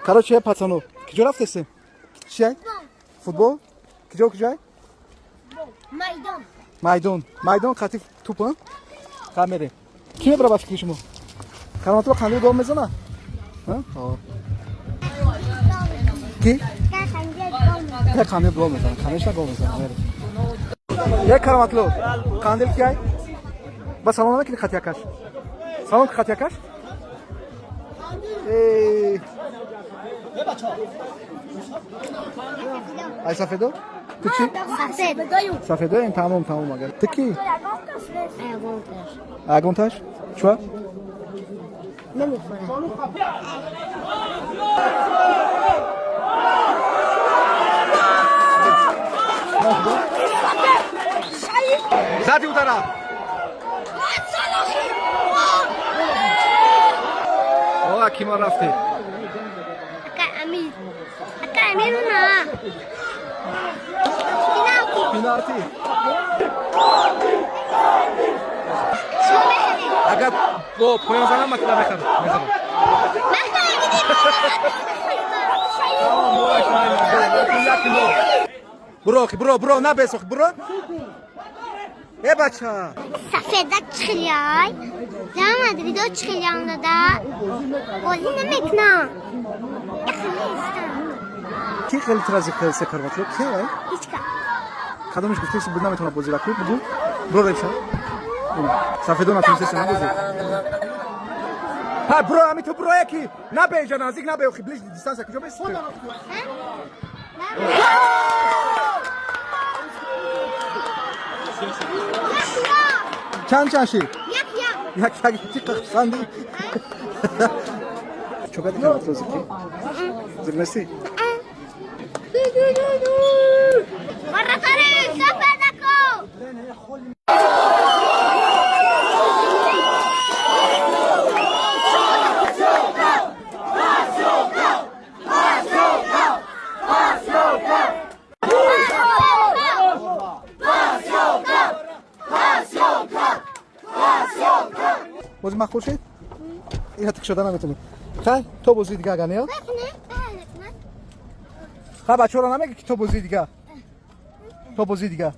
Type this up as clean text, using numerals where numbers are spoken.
Короче, пацану, киҷо рафтесем? Чия? Футбол? Киҷо, киҷай? Майдон. Майдон. Майдон қати туп, а? Ха, мерем. Ки мебара ба фикри шумо? Кароматулло Қандил гол мезана? А? Ки? Я Қандил гол мезана. Конечно, гол мезана. Мерем. Я Кароматулло. Қандил киай? Ба салом намекунӣ хати якаш? Салом ки хати якаш? Эй. Ай сафедо? Ту чӣ? Сафед. Сафедо ин тамом, тамом агар. Ту ки? Агонташ? Чуа? Намехӯрам. Зади удара. О, кима рафти? Ака Амир. Ака Амир на. Пеналти. Пеналти. Шумо мехаред. Агар бо поён занам, ман мехарам. Мехарам. Буро, буро, буро, набесох, буро. Э, бача. Сафедак чихелияй. Реал Мадридо чихелиян дада. Бозӣ намекунам. Яхелистам. Ки хеле трази хелсе, Кароматло? Ки ай? Ҳичка. Кадомиш гуфтеси буд наметавонад бозира ку? Бугу. Буро реша. Сафедо натонистеси на бозӣ. Ҳа, буро, ами ту буро яки. Набе, иҷа наздик набе, охи ближ дистанция куҷо беси? Чанд чанд шид? Як як. Як як, чӣ хурсандӣ? Чо кади, Кароматло, зиқӣ? Зиқ нестӣ? Вратари сафедако. Бозӣ махбул шид? Ира тик шуда наметонӣ. Хай, то бозии дига агар не? Ха, бачаҳоро намеги, ки то бозии дига. То бозии дига.